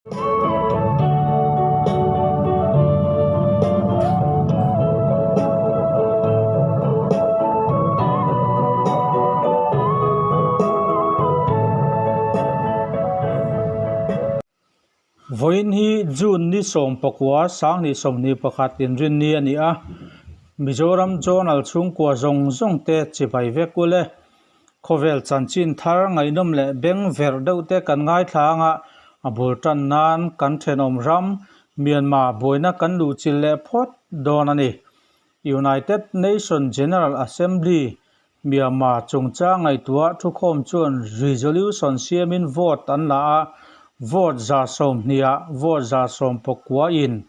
Vawiin hi June ni 19 sanghnih 21 inrinni a ni a, Mizoram Journal chhungkua zawng zawng te chibai vek ule. Khawvel chanchin thar ngaihnawm leh beng verh deuh te kan ngaithla anga a bul tan nan kan thenawm ram Myanmar buaina kan luhchilh leh phawt dawn a ni. United Nation General Assembly Myanmar chungchang ngaihtuah thukhawm chuan resolution siamin vote an la a, vote 20 ah vote 19 in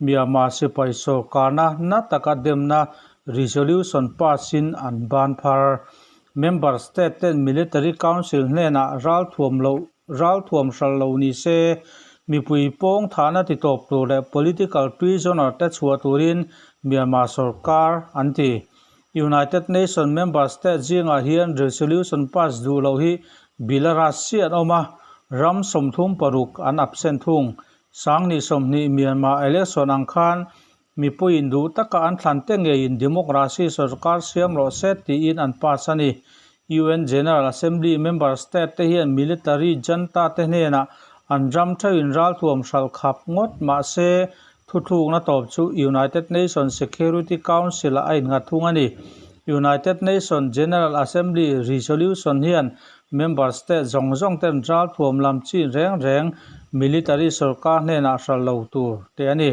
Myanmar sipai sawrkarna na taka demna Resolution pass in an ban phar. Member state ten Military Council hnenah ralthuam loh ralthuam hralh lo ni se, mipui pawng thahna ti tawp tur leh political prisoner te chhuah turin Myanmar sorkar an ti. United Nation member state zingah hian resolution pass duh loh hi Belarus chiah an awm a, ram 36 an absent thung. 2020 Myanmar election ang khan Mipuiin duh taka an thlan te ngeiin democracy sorkar siam rawh se tiin an pass a ni. UN General Assembly member state te hian military junta te hnenah an ram theuhin ralthuam hralh khap ngawt mah se thuthlukna tawp chu United Nations Security Council-ah a innghat thung a ni. United Nations General Assembly resolution hian member state zawng zawng ten ralthuam lam chin reng reng military sorkar hnenah hralh lo tur te a ni.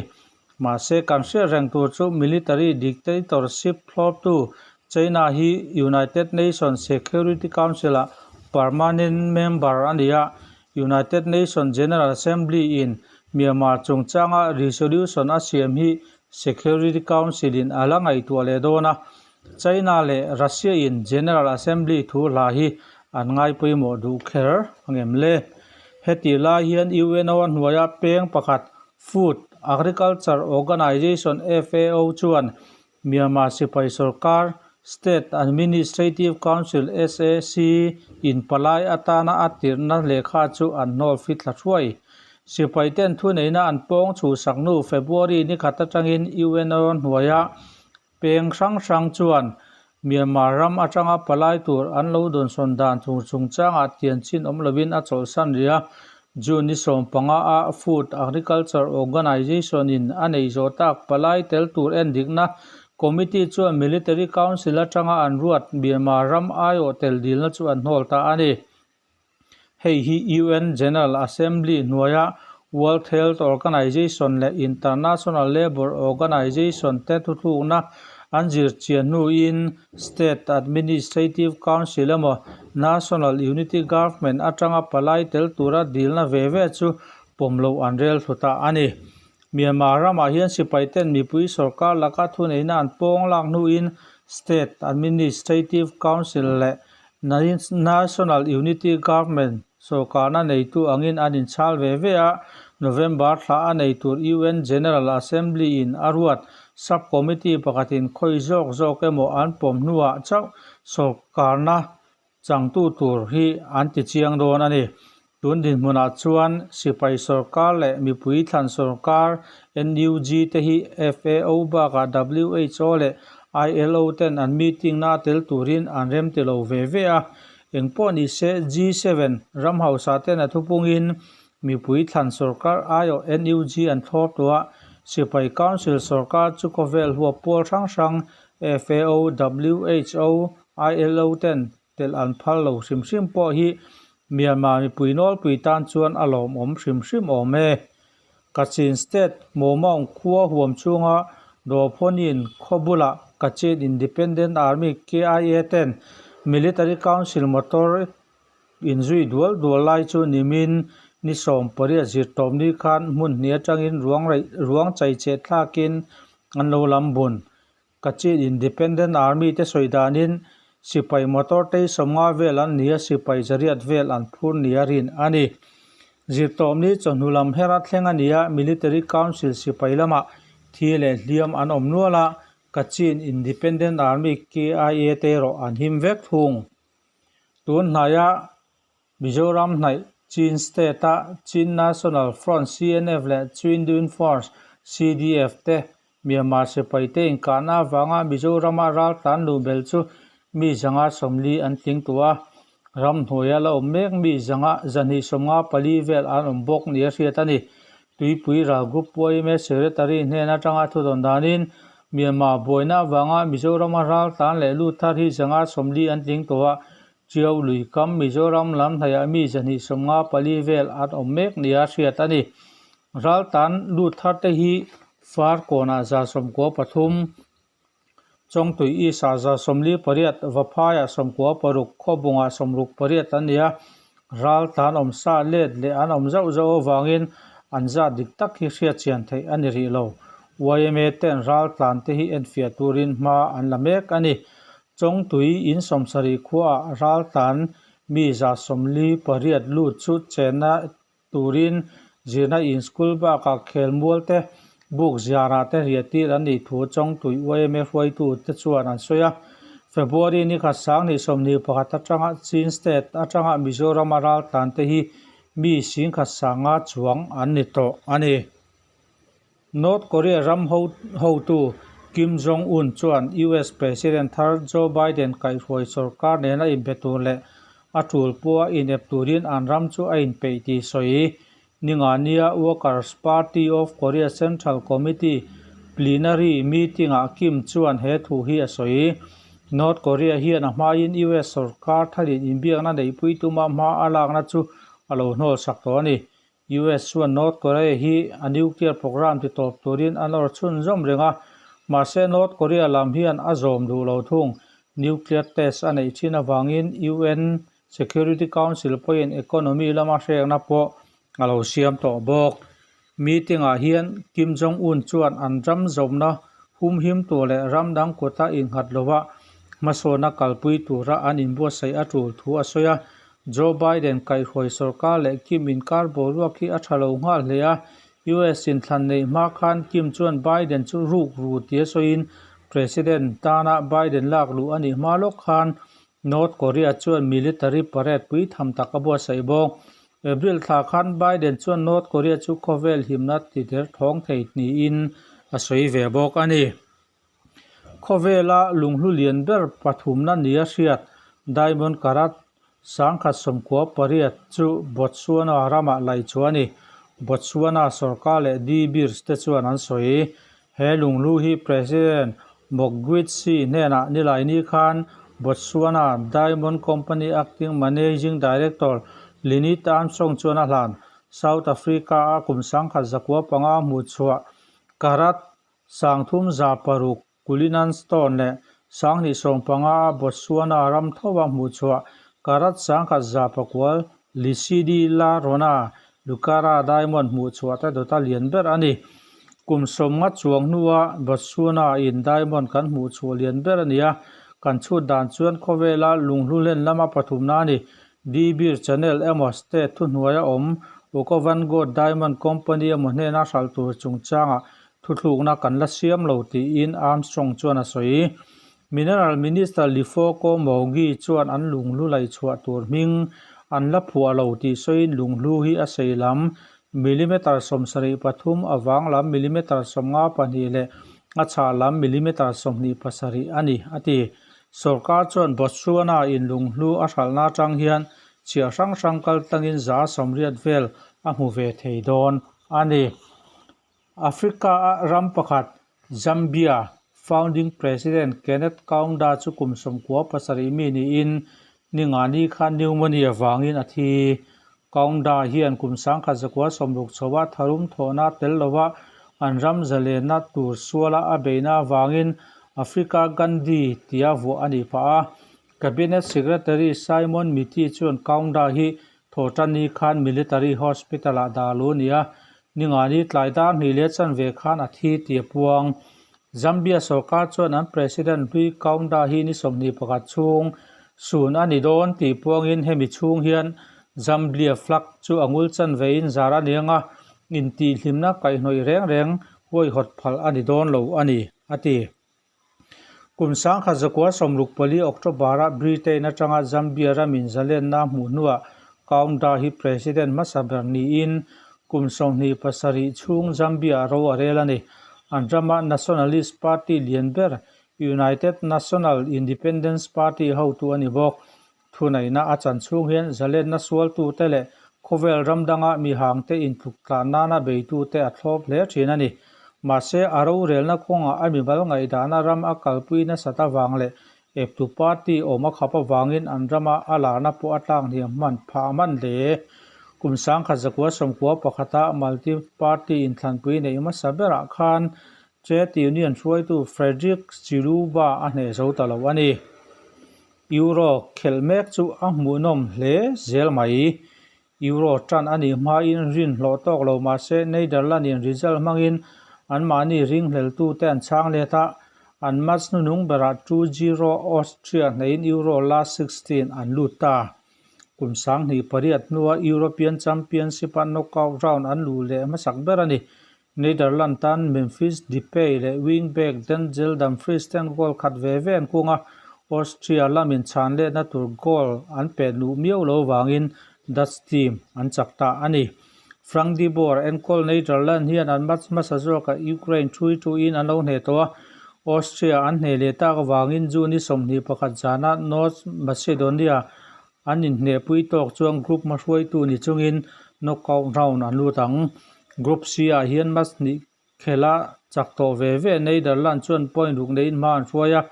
Mahse, kan hriat reng tur chu military dictatorship thlawptu China hi United Nations Security Council-ah permanent member a ni a, United Nations General Assembly-in Myanmar chungchanga resolution a siam hi Security Council-in a la ngaihtuah leh dawn a, China leh Russia-in General Assembly thu hla hi an ngai pawimawh duh kher angem le? Heti lai hian UNO a hnuaia peng pakhat Food, Agriculture Organization, FAO, chuan Myanmar sipai sorkar, State Administrative Council, SAC, in palai atana a tirhna lehkha chu an hnawl fit thla thuai. Sipai ten thuneihna an pawng chhuhsak hnu February ni khat atangin UNO hnuaia peng hrang hrang chuan Myanmar ram atanga palai tur an lo dawnsawn dan tur chungchangah tianchin awm lovin a chawlhsan rih a. June ni 15 a Food Agriculture Organization in a neih zawh tak palai tel tur endikna Committee chuan Military Council atanga an ruat Myanmar ram aiawh tel dilna chu an hnawl ta a ni. Hei hi UN General Assembly hnuaia World Health Organization leh International Labour Organization te thuthlukna an zir chian hnuin State Administrative Council emaw National Unity Government atanga palai tel tura dilna ve ve chu pawm loh an rel thlu ta a ni. Myanmar ramah hian sipai ten mipui sorkar laka thuneihna an pawng lak hnuin State Administrative Council leh National Unity Government sorkarna neitu angin an inchhal ve ve a, November thla a nei tur UN General Assembly in a ruat sub-committee pakhatin khawi zawk zawk emaw an pawm hnuah chauh sorkarna changtu tur hi an ti chiang dawn a ni. Tun dinhmunah chuan sipai sorkar leh mipui thlan sorkar NUG te hi FAO bakah WHO leh ILO ten an meeting na tel turin an rem ti lo ve ve a. Engpawh ni se G7 ram hausa ten a thupungin mipui thlan sorkar aiawh NUG an thlawp tawh a, sipai council sorkar chu khawvel huap pawl hrang hrang FAO, WHO, ILO ten Telh an phal lo hrim hrim pawh hi Myanmar mipui nawlpui tan chuan a lawmawm hrim hrim awm e. Kachin State Momaung khua huam chhunga Dawphonin khaw bulah Kachin Independent Army, KIA, ten Military Council motor inzui dual dual lai chu nimin ni 18 zirtawp ni khan hmun hnih atangin ruang raih ruang chaicheh thlakin an lo lam bun. Kachin Independent Army te sawi danin sipai motor tei 50 vel an ni a, sipai zariat vel an phur nia rin a ni. Zirtawpni chawhnu lam hera thleng a ni a, Military Council sipai lamah thi leh hliam an awm nual a, Kachin Independent Army, KIA, te erawh an him vek thung. Tun hnaia Mizoram hnaih Chin State-a Chin National Front, CNF, leh Chindwin Force, CDF, te Myanmar sipaite inkahna avanga Mizorama raltlan luh belh chu mi 140 an tling tawh a, ramhnuaia la awm mek mi 254 vel an awm bawk nia hriat a ni. Tuipui ral Group yma Secretary hnen atanga thudawn danin Myanmar buaina avanga Mizorama raltlan leh lut thar hi 140 an tling tawh a, Tiau lui kam Mizoram lam hnaihah mi 254 vel an awm mek nia hriat a ni. Raltan lut thar te hi Farkawnah 93, Chawngtui East-ah 48, Vaphaiah 96, Khawbungah 68 an ni a. Raltan awm sa let leh an awm zauh zauh avangin an zat dik tak hi hriat chian theih a ni rih lo. Yma ten raltlan te hi enfiah turin hma an la mek a ni. Chawngtui in 70 khuaah raltlan mi 148 lut chu chenna turin zirna in school bakah khelmual te buk ziarah te riahtir an nih thu Chawngtui yma hruaitu te chuan an sawi a. February ni khat 2021 atanga Chin State atanga Mizorama raltlan te hi mi 10,500 chuang an ni tawh a ni. North Korea ram hotu Kim Jong Un chuan US President thar Joe Biden kaihhruai sorkar nena inbe tur leh a tul pawha inep turin an ram chu a inpeih tih sawi. Ningania Workers Party of Korea Central Committee plenary meeting-ah Kim chuan he thu hi a sawi. North Korea hian a hmain US sorkar tharin inbiakna neihpui tuma hma a lakna chu a lo hnawlsak tawh a ni. US chuan North Korea hi a nuclear program ti tawp turin a nawr chhunzawm reng a, mahse North Korea lam hian a zawm duh lo thung. Nuclear test a neih thin avangin UN Security Council pawhin economy lama hrekna pawh a lo siam tawh bawk. Meeting-ah hian Kim Jong-un chuan an ram zawmna humhim tur leh ram dang kuta innghat lova hmasawnna kalpui tura an inbuatsaih a tul thu a sawi a. Joe Biden kaihhruai sorkar leh Kim inkar boruak hi a tha lo nghal hle a, US inthlan neih hma khan Kim chuan Biden chu ruk ru tia sawiin President tana Biden lak luh a nih hma lawk khan North Korea chuan military parade pui tham tak a buatsaih bawk. April thla khan Biden chuan North Korea chu khawvel himna tider thawng thei niin a sawi ve bawk a ni. Khawvela lunghlu lian ber pathumna nia hriat Diamond Karat 1098 chu Botswana ramah laih chu a ni. Botswana sorkar leh De Beers te chuan an sawi. He lunghlu hi President Mokgweetsi hnenah Nilaini khan Botswana Diamond Company Acting Managing Director Lynette Armstrong chuan a hlan. South Africa-a kum 1905 hmuhchhuah Karat 3,600 Cullinan Stone leh 2015 a Botswana ram thova hmuhchhuah Karat 1109 Lesedi La Rona Lucara Diamond hmuhchhuah te dawta lian ber a ni. Kum 50 chuang hnua Botswana in diamond kan hmuhchhuah lian ber a ni a, kan chhut dan chuan khawvela lunghlu hlen lama pathumna a ni. De Beers Channel emaw state thuhnuaia awm Okavango Diamond Company emaw hnena hralh tur chungchangah Thuthlukna kan la siam lo tiin Armstrong chuan a sawi. Mineral Minister Lifoko Mogi chuan an lunghlu laihchhuah tur hming an la phuah lo tih sawiin lunghlu hi a sei lam millimeter 73, a vang lam millimeter 52 leh a chhah lam millimeter 27 a ni, a ti. Sorkar chuan Botswana in lunghlu a hralhna atang hian chhiah hrang hrang kaltlangin 80% vel a hmu ve thei dawn a ni. Africa-a ram pakhat, Zambia founding President Kenneth Kaunda chu kum 97 mi niin Ningani khan pneumonia vangin a thi. Kaunda hian kum 1960 chhoa tharum thawhna tel lova an ram zalenna tur suala a beihna avangin Africa Gandhi tia vuah a nih phah a. Cabinet Secretary Simon Miti chuan Kaunda hi Thawhṭanni khan Military Hospital-ah dah lu a ni a, Ningani tlai dar hnih leh chanve khan a thi tih a puang. Zambia sorkar chuan an President hlui Kaunda hi ni 21 chhung sun a ni dawn tih puangin hemi chhung hian Zambia flag chu a ngul chanvein zar a ni ang a, intihhlimna kaihhnawih reng reng huaihawt phal a ni dawn lo a ni, a ti. Kum 1964 October-ah Britain atanga Zambia ramin zalenna hmuh hnuah Kaunda hi President hmasa ber niin kum 27 chhung Zambia ro a rel a ni. An rama Nationalist Party lian ber United National Independence Party hotu a ni bawk. Thuneihna a chan chhung hian zalenna sualtute leh khawvel ram danga mihangte intluk tlan nana beitute a thlawp hle thin a ni. Mahse, a rorelna kawngah a mimal ngaihdahna ram a kalpui nasat avang leh eptu party awm a khap avangin an rama a larna pawh a tlak hniam hman phah hman hle. Kum 1991 a multi-party inthlanpui neih hmasa berah khan Trade Union hruaitu Frederick Chiluba a hneh zo ta lo a ni. Euro khelh mek chu a hmuhnawm hle zel mai. Euro tan a nih hmain rin hlawh tawk lo mahse Netherlands-in result hmangin anmahni ringhleltute an chhang let a, an match hnuhnung berah 2-0 Austria hneihin Euro last 16 an lut ta. Kum 2008 hnua European Championship-a knockout round an luh leh hmasak ber a ni. Netherlands tan Memphis Depay leh wing-back Denzel Dumfries ten goal khat ve ve an kung a, Austria lamin chhan letna tur goal an pet luh miau lo vangin Dutch team an chak ta a ni. Frank de Boer enkawl Netherlands hian an match hmasa zawkah Ukraine thui thuin an lo hneh tawh a, Austria an hneh leh tak avangin June 21 zana North Macedonia An inhnehpui tawk chuan group hmahruaitu ni chungin knockout round an lut ang. Group C ah hian match hnih khela chak tawh ve ve Netherlands chuan point ruk neiin hma an hruai a,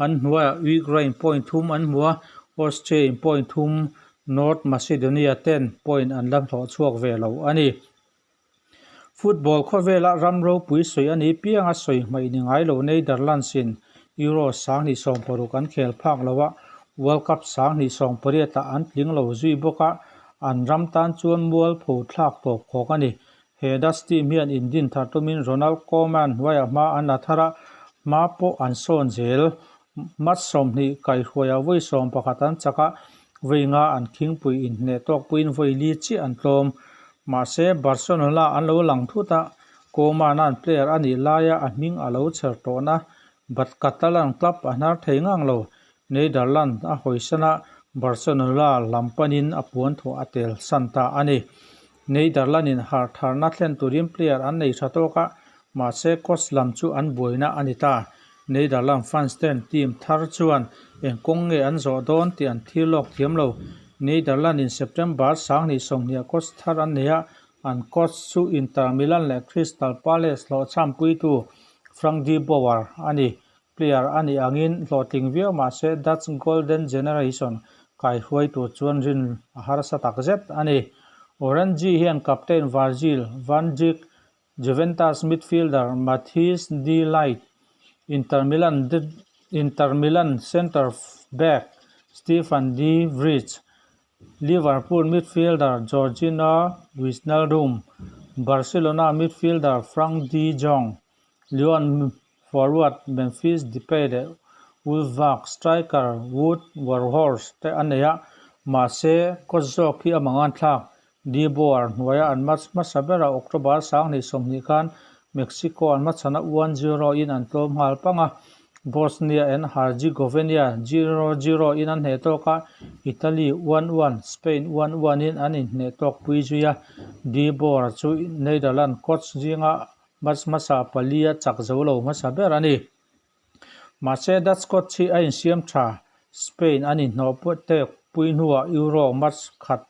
an hnuaiah Ukraine point thum an hmu a, Austria in point thum, North Macedonia ten point an la hlawh chhuak ve lo a ni. Football khawvela ram ropui sawi a nih pianga sawi hmaih ni ngai lo Netherlands in Euro 2016 an khel phak lo a, World Cup 2018 ah an tling lo zui bawk a, an ram tan chuan mualpho thlak tawp khawk a ni. He Dutch team hian indin thar tumin Ronald Koeman hnuaiah hma an la thar a, hma pawh an sawn zel. Match 20 kaihruaiah vawi 11 an chak a, vawi nga an khingpui inhneh tawk puiin vawi li chiah an tlawm. Mahse, Barcelona an lo lang thut a, Koeman-a'n player a nih laia a hming a lo chher tawhna but Catalan club a hnar thei ngang lo. Netherlands a hawisan a, Barcelona lam panin a puan thawh a tel san ta a ni. Netherlands-in harh tharna thlen turin player an nei tha tawk a, mahse coach lam chu an buaina a ni ta. Netherlands fans ten team thar chuan eng kawng nge an zawh dawn tih an thil lawk thiam lo. Netherlands-in September 2020 coach thar an nei a, an coach chu Inter Milan leh Crystal Palace hlawhchhampuitu Frank de Boer a ni. Player a nih angin hlawhtling viau mahse Dutch Golden Generation kaihruai tur chuan rin a harsa takzet a ni. Oranje hian captain Virgil van Dijk, Juventus midfielder Matthijs de Ligt, Inter Milan Inter Milan centre back Stefan de Vrij, Liverpool midfielder Georginio Wijnaldum, Barcelona midfielder Frank de Jong, Lyon forward Memphis Depay leh Wolfsburg striker Wout Weghorst te a nei a, mahse coach zawk hi a mangan thlak. De Boer hnuaia an match hmasa berah October 2020 khan Mexico an hmachhana 1-0 in an tlawm nghal pang a, Bosnia and Herzegovina 0-0 in an hneh tawk a, Italy 1-1, Spain 1-1 in an inhneh tawk pui zui a, De Boer chu Netherlands coach zinga match hmasa palia chak zo lo hmasa ber a ni. Mahse Dutch coach hi a insiam tha, Spain an inhnawh tek pui hnuah Euro match khat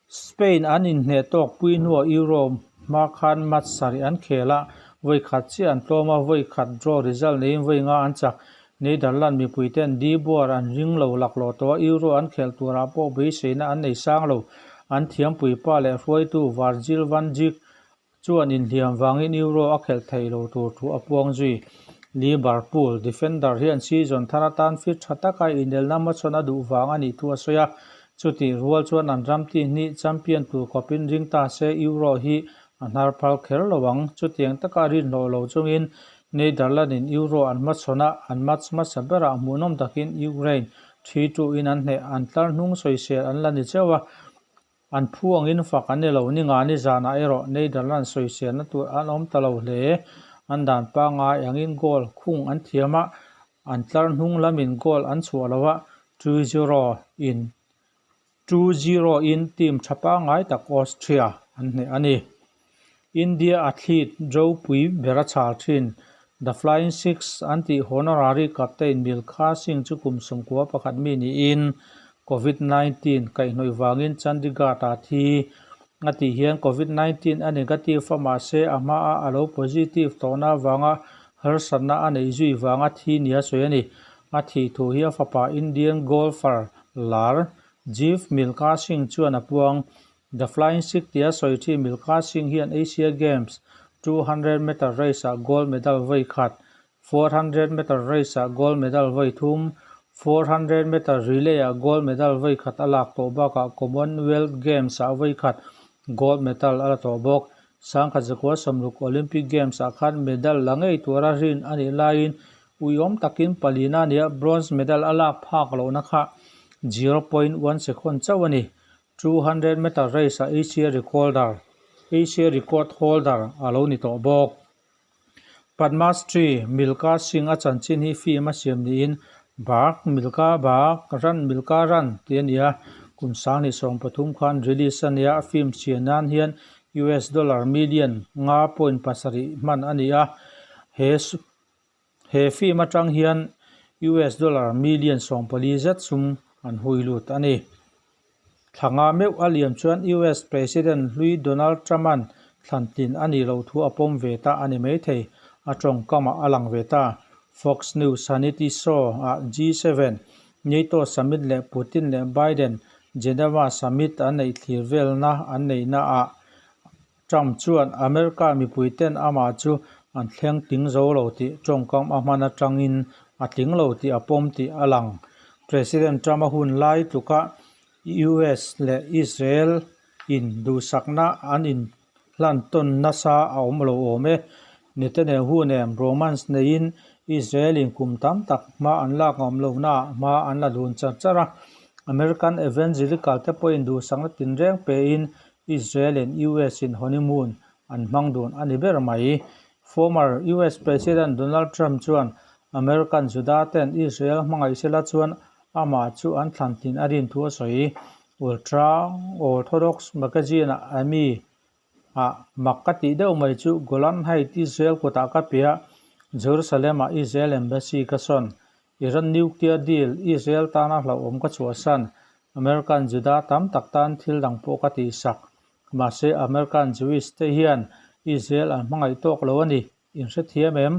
Spain an inhneh tawk pui hnuah Euro hma khan match sarih an khel a, vawi khat chiah an tlawm a, vawi khat draw result neiin vawi nga an chak. Netherlands mipuiten De Boer an ring lo laklawh tawh a, Euro an khelh turah pawh beiseina an nei sang lo. An thiampuipa leh hruaitu Virgil van Dijk chuan inhliam vangin Euro a khelh thei lo tur thu a puang zui. Liverpool defender hian season thar atan fit tha taka inelna hmachhawn a duh vang a nih thu a sawi a, chutih rual chuan an ram ti hnih champion tur khawpin ring ta se Euro hi a hnar phal kher lo ang. Chutiang taka rinhlawh lo chungin Netherlands-in Euro an hmachhawn a, an match hmasa berah hmuhnawm takin Ukraine 3-2 in an hneh, an tlar hnung sawisel an la ni chauh a. An phu angin fak an ni lo. Ningani zanah erawh Netherlands sawiselna tur an awm ta lo hle. An dan pangngai angin goal khung an thiam a, an tlar hnung lamin goal an chhuah lo a, 2-0 in 2-0 in team tha pangngai tak Austria an hneh a ni. India athlete ropui ber a chhal thin. The Flying Sikhs an tih honorary captain Milkha Singh chu kum 91 mi niin Covid 19 kaihhnawih vangin Chandigarh ah thi a tih hian Covid 19 a negative a mahse a hmaa a lo positive tawhna avanga harsatna a neih zui vanga thi nia sawi a ni. A thih thu hi a fapa Indian golfer lar Jeev Milkha Singh chuan a puang. The Flying Sikh tia sawi thin Milkha Singh hian Asia Games 200 meter race ah gold medal vawi khat, 400 meter race ah gold medal vawi thum, 400 meter relay ah gold medal vawi khat a lak tawh bakah Commonwealth Games ah vawi khat gold medal a la tawh bawk. 1960 Olympic Games ah khan medal la ngei tura rin a nih laiin uiawm takin palina nia bronze medal a lak phak lohna kha 0.1 second chauh a ni. 200 meter race ah Asia recorder Asia record holder a lo ni tawh bawk. Padma Shri Milkha Singh a chanchin hi film a siam niin Bhaag Milkha Bhaag Run Milkha Run tih a ni a, kum 2013 khan release a ni a, a film siam nan hian US dollar million 5.7 hman a ni a, he he film atang hian US dollar million 14 zet sum an hui lut a ni. Thlanga meuh a liam chuan US President hlui Donald Trump-a'n thlantlin a nih loh thu a pawm ve ta a ni maithei, a tawngkamah a lang ve ta. Fox News Hannity Show ah G7, NATO Summit leh Putin leh Biden Geneva Summit an neih thlir velna an neihna ah Trump chuan America mipuiten amah chu an thleng tling zo lo tih tawngkam a hman atangin a tling lo tih a pawm tih a lang. President Trump a hun lai tluka US leh Israel in duhsakna an inhlan tawn nasa a awm lo awm e. Netanyahu nen bromance neiin Israel in kum tam tak hma an lak ngam lohnaah hma an la dun char char a. American evangelical te pawhin duhsakna tinreng pein Israel in US in honeymoon an hmang dun a ni ber mai. Former US President Donald Trump chuan American Juda ten Israel hmangaih sela chuan amah chu an thlantlin a rin thu a sawi. Ultra Orthodox magazine ah Amy ah mak ka tih deuh mai chu Golan Heights Israel kutah ka pe a, Jerusalem ah Israel Embassy ka sawn. Iran nuclear deal Israel tana hlauhawm ka chhuahsan. American Juda tam tak tan thil dang pawh ka tihsak. Mahse American Jewish te hian Israel an hmangaih tawk lo a ni. In hrethiam em?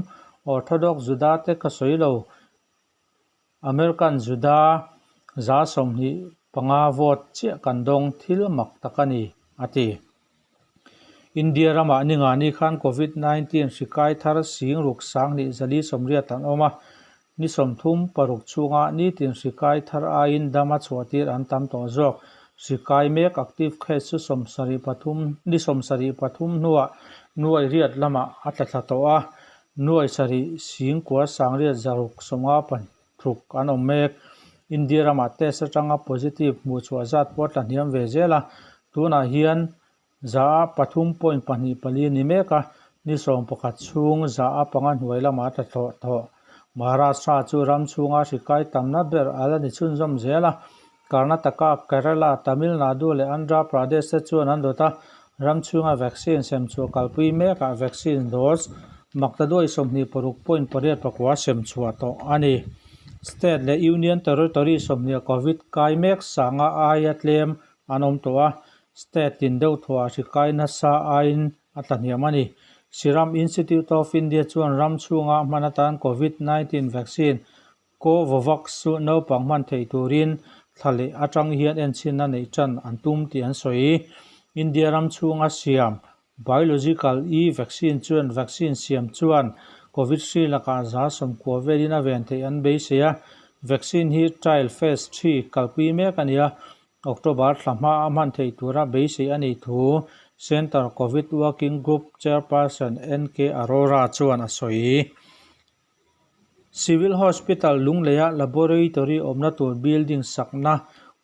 Orthodox Juda te ka sawi lo. American Juda 25 vote chiah kan dawng thil mak tak a ni, a ti. India ramah ningani khan Covid 19 hri kai thar 64,480 an awm a, ni 36 chhunga nitin hri kai thar aiin dam a chhuahtir an tam tawh zawk. Hri kai mek active case chu 73 ni 73 hnuah nuai riat lamah a tla thla tawh a, nuai sarih singkua sangriat zaruk sawmnga pathuk an awm mek. India ramah test atanga positive hmuh chhuah zat pawh a tla hniam ve zel a, tunah hian 3.24 a ni mek a, ni 11 chhung 5% hnuai lamah a tla thlawh tawh. Maharashtra chu ram chhunga hri kai tamna ber a la ni chhunzawm zel a, Karnataka, Kerala, Tamil Nadu leh Andhra Pradesh te chuan an dawt a, ram chhunga vaccine sem chhuah kalpui mekah vaccine dose maktaduai 26.89 sem chhuah tawh a ni. State leh Union Territory 20 Covid kai mek sanga aia tlem an awm tawh a, State tin deuh thuah hri kai nasa aiin a tla hniam a ni. Serum Institute of India chuan ram chhunga hman atan Covid 19 vaccine Covovax chu naupang hman theih turin thla leh atang hian enchhinna neih tan an tum tih an sawi. India ram chhunga siam Biological E vaccine chuan vaccine siam chuan Covid hri lakah 90% velin a ven theih an beisei a. Vaccine hi trial phase 3 kalpui mek a ni a, October thla hma a hman theih tura beisei a nih thu Centre Covid Working Group Chairperson NK Arora chuan a sawi. Civil Hospital Lungleia Laboratory awmna tur building sakna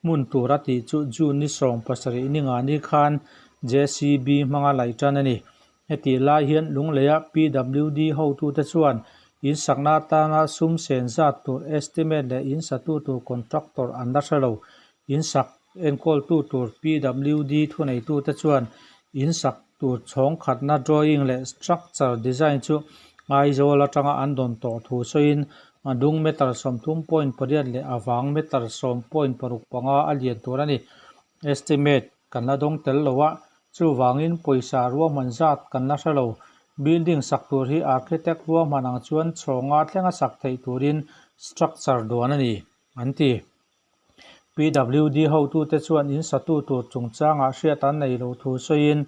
hmun tur a tih chu June ni 17 ni ngani khan JCB hmanga laih tan a ni. Hetih lai hian Lungleia PWD hotute chuan in sakna atana sum sen zat tur estimate leh in satu tur contractor an la hre lo. In sak Enkawltu tur PWD thuneitute chuan in sak tur chhawng khatna drawing leh structure design chu Aizawl atanga an dawn tawh thu sawiin a dung meter 30.8 leh a vang meter 10.65 a lian tur a ni. Estimate kan la dawng tel lo a, chuvangin pawisa ruahman zat kan la hre lo. Building sak tur hi architect ruahman ang chuan chhawnga thlenga sak theih turin structure duan a ni, an ti. PWD hotute chuan in satu tur chungchangah hriat an nei lo thu sawiin,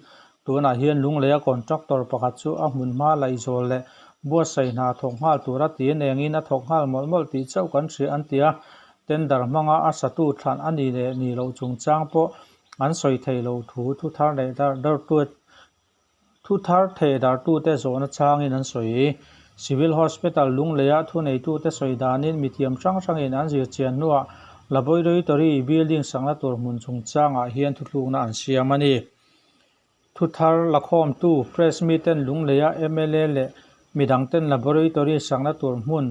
tunah hian Lungleia contractor pakhat chu a hmun hma laihzawl leh buatsaih hna thawk nghal tura tiin engin a thawk nghal mawlh mawlh tih chauh kan hria an ti a, tender hmanga a satu thlan a ni leh ni loh chungchang pawh an sawi thei lo thu thuthar leh Thuthar thehdarhtute zawhna changin an sawi. Civil Hospital Lungleia thuneitute sawi danin mithiam hrang hrangin an zir chian hnuah Laboratory building sakna tur hmun chungchangah hian thuthlukna an siam a ni. Thuthar lakhawmtu Press miten Lungleia mla leh midangten Laboratory sakna tur hmun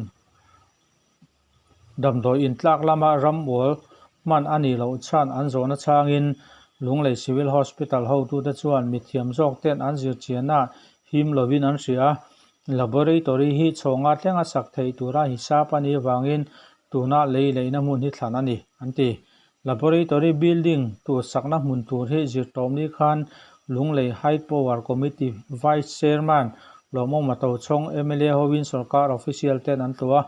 Damdawi intlak lama rambual hman a nih loh chhan an zawhna changin Lunglei Civil Hospital hotute chuan mithiam zawk ten an zirchianna him lovin an hria a, laboratory hi chhawnga thlenga sak theih tura hisap a nih avangin tuna lei leihna hmun hi thlan a ni, an ti. Laboratory building tur sakna hmun tur hi zirtawmni khan Lunglei High Power Committee Vice Chairman Lawmawma Tochhawng mla hoin sorkar official ten an tluh a.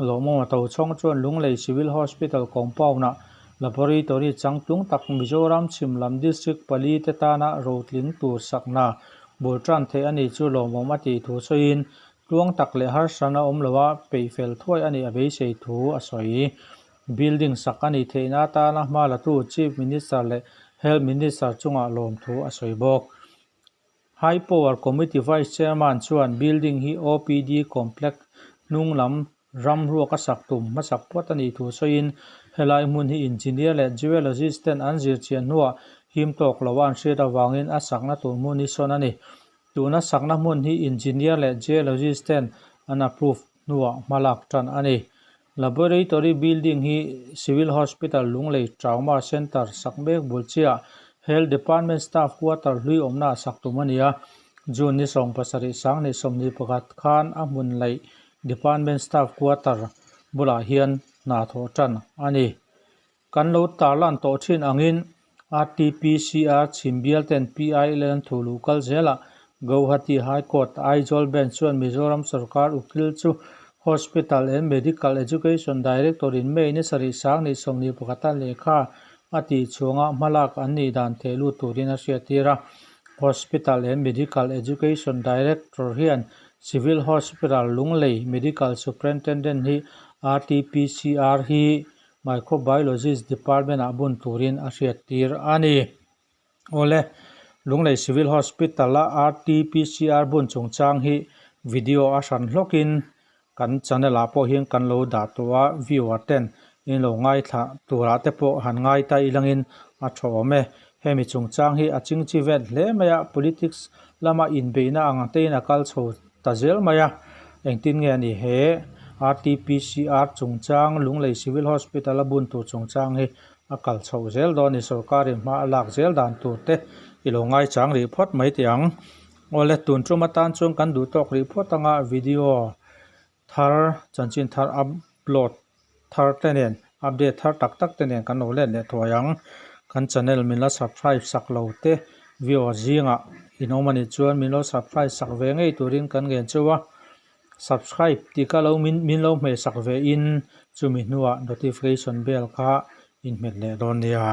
Lawmawma Tochhawng chuan Lunglei Civil Hospital compound-ah laboratory changtlung tak Mizoram chhim lam district pali te tana rotling tur sakna bul tan theih a ni chu lawmawm a tih thu sawiin tluang tak leh harsana awm loa peihfel thuai a nih a beisei thu a sawi. Building sak a nih theihna atana hma latu Chief Minister leh Health Minister chungah lawmthu a sawi bawk. High Power Committee Vice Chairman chuan building hi OPD Complex hnung lam ram ruaka sak tum hmasak phawt a nih thu sawiin helai hmun hi Engineer leh Geologist ten an zir chian hnuah him tawk lo a an hriat avangin a sakna tur hmun hi sawn a ni. Tuna sakna hmun hi Engineer leh Geologist ten an approve hnuah hmalak tan a ni. Laboratory building hi Civil Hospital Lunglei Trauma Centre sak mek bul chiah Health Department Staff Quarter hlui awmna ah sak tum a ni a. June ni 70 2021 khan a hmun laih Department Staff Quarter bulah hian hna thawh tan a ni. Kan lo tarlan tawh thin angin RTPCR chhim bial ten PIL an thu luh kal zelah Gauhati High Court Aizawl Bench chuan Mizoram sorkar ukil chu Hospital and Medical Education Director in May ni sarih 2021 a lehkha a tih chhunga hmalak an nih dan theh lut turin a hriattir a. Hospital and Medical Education Director hian Civil Hospital Lunglei Medical Superintendent hi RTPCR hi Microbiologist Department ah bun turin a hriattir a ni. Awle, Lunglei Civil Hospital a RT-PCR bun chungchang hi video a hran hlawkin kan channel ah pawh hian kan lo dah tawh a, viewer ten in lo ngaithla turah te pawh han ngai ta ilangin a tha awm e. Hemi chungchang hi a chingchi vet hle mai a, politics lama inbeihna ang tein a kal chho ta zel mai a, engtin nge a ni he RTPCR chungchang Lunglei Civil Hospital a bun tur chungchang hi a kal chhoh zel dawn a ni, sorkarin hma a lak zel dan tur te i lo ngaichang rih phawt mai teh ang. Awle tun tum atan chuan kan duh tawk rih phawt anga video thar chanchin thar upload thar te nen update thar tak tak te nen kan lo let leh thuai ang. Kan channel min la subscribe sak lo te viewer zingah in awm a nih chuan min lo subscribe sak ve ngei turin kan ngen cheu a. Subscribe tih kha lo min min lo hmeh sak ve in chumi hnuah notification bell kha in hmet leh dawn nia.